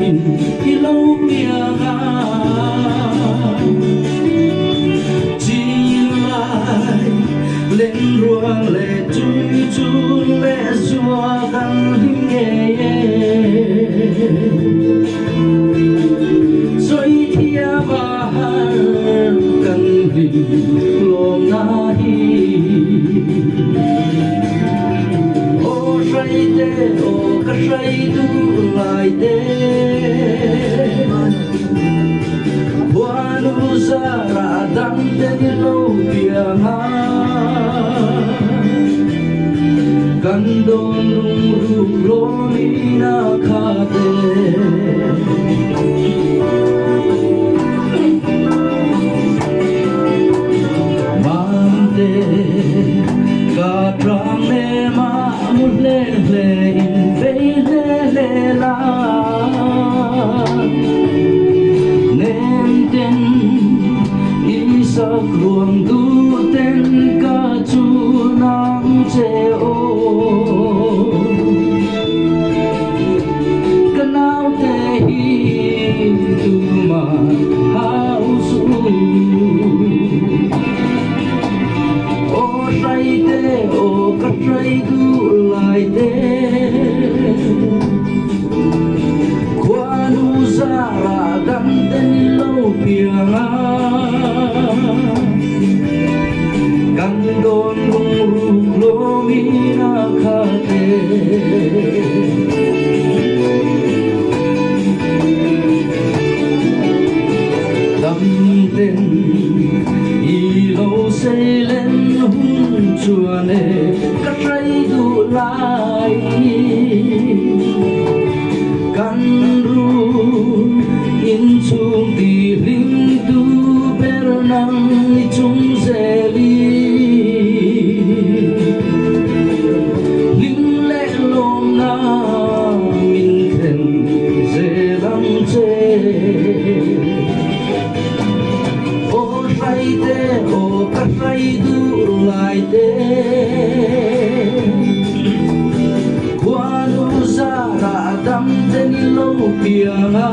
siamin i lo piang a. Chinlai lenrual leh chui chun leh zua kan hlim ngei e. Sawi thiam a har kan hlim lawmna hi. Aw hrai te, aw ka hrai duh lai te. Khuanu zarah dang te ni lo piang a. Kan dawn rungruk lawmin a khat e. Mante ka tlang nem a mu hle hle in bei hle hle la. Nem ten i sak ruang duh ten ka chu nang che aw. Ka naute hi tumah hau suh u. Aw hrai te, aw ka hrai duh lai te. Khuanu zarah dam te ni lo piang a. Kan dawn lungruk lawmin a khat e. Dam ten i lo seilen hun chuan e ka hrai duh lai. Kan run inchhung ti hlim tu ber nang i chung zel i. Hlim leh lawmna min thlen zel ang che. Aw hrai te, aw ka hrai duh lai te. Khuanu zarah dam te ni lo piang a.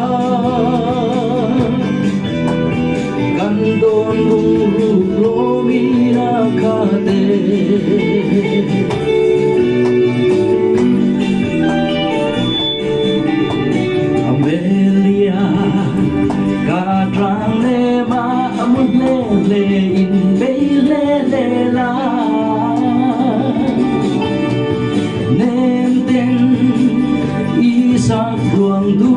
Kan dawn rungruk lawmin a khat e. Amelia, ka tlang le ma mu hle hle in bei hle hle la. Nem ten i sak ruang du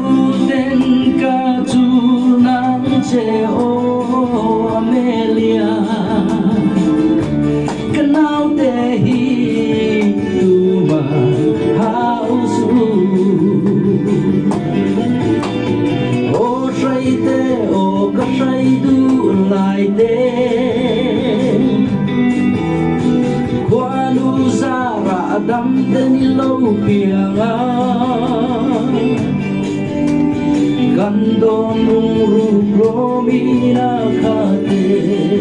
ten ka chu nang che aw Amelia. Ka naute hi tumah hau suh u. Aw hrai te, aw ka hrai duh lai te. Khuanu zarah dam te ni lo piang a. Kan dawn rungruk lawmin a khat e.